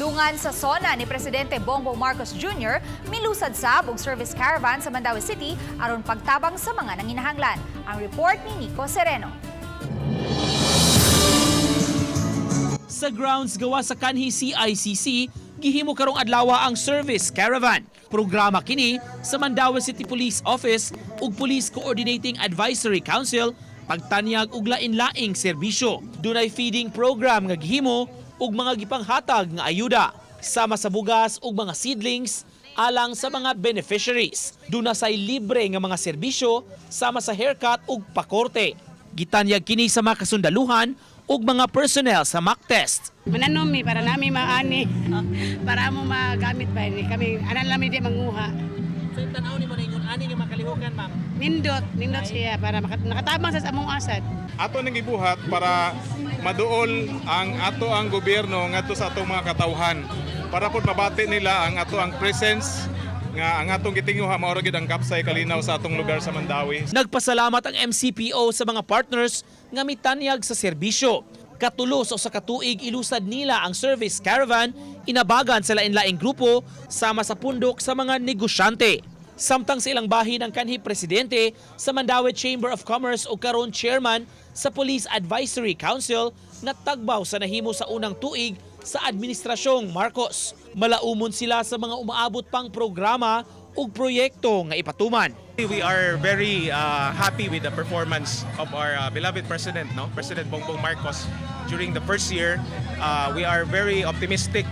Padulungan sa SONA ni Presidente Bongbong Marcos Jr., milusad sab og service caravan sa Mandaue City aron pagtabang sa mga nanginahanglan. Ang report ni Nico Sereno. Sa grounds gawa sa kanhi CICC, gihimo karong adlaw ang service caravan. Programa kini sa Mandaue City Police Office ug Police Coordinating Advisory Council pagtanyag og lain-laing serbisyo. Dunay feeding program nga gihimo ug mga gipanghatag nga ayuda sama sa bugas ug mga seedlings alang sa mga beneficiaries. Duna say libre nga mga serbisyo sama sa haircut ug pakorte. Gitanyag kini sa mga kasundaluhan ug mga personnel sa mock test. Mananom mi para nami maani para mo magamit ba ni kami anan lang mi di manguha. So yung tanaw nimo na ingon ani nga makalihukan, ma'am? Nindot, nindot siya para nakatabang sa among asad. Ato nang gibuhat para maduol ang ato ang gobyerno ngadto sa atong mga katawhan para pod mabati nila ang ato ang presence nga ang atong gitinguha mao ra gid ang kapsay kalinaw sa atong lugar sa Mandaue. Nagpasalamat ang MCPO sa mga partners nga mitanyag sa serbisyo. Katulo sa usa ka tuig ilusad nila ang service caravan inabagan sa lain-laing grupo sama sa pundok sa mga negosyante. Samtang sa ilang bahin ang kanhi presidente sa Mandaue Chamber of Commerce o karon chairman sa Police Advisory Council na tagbaw sa nahimo sa unang tuig sa administrasyong Marcos. Malaumon sila sa mga umaabot pang programa ug proyekto nga ipatuman. We are very happy with the performance of our beloved president, no, President Bongbong Marcos, during the first year. We are very optimistic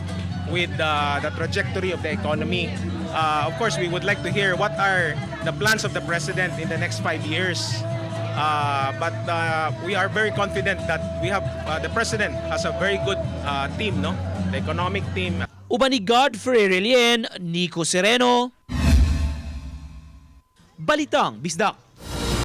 with the trajectory of the economy. Of course, we would like to hear what are the plans of the president in the next 5 years. But we are very confident that we have the president has a very good team, no, the economic team. Uban ni Godfrey Relien, Nico Sereno. Balitang Bisdak.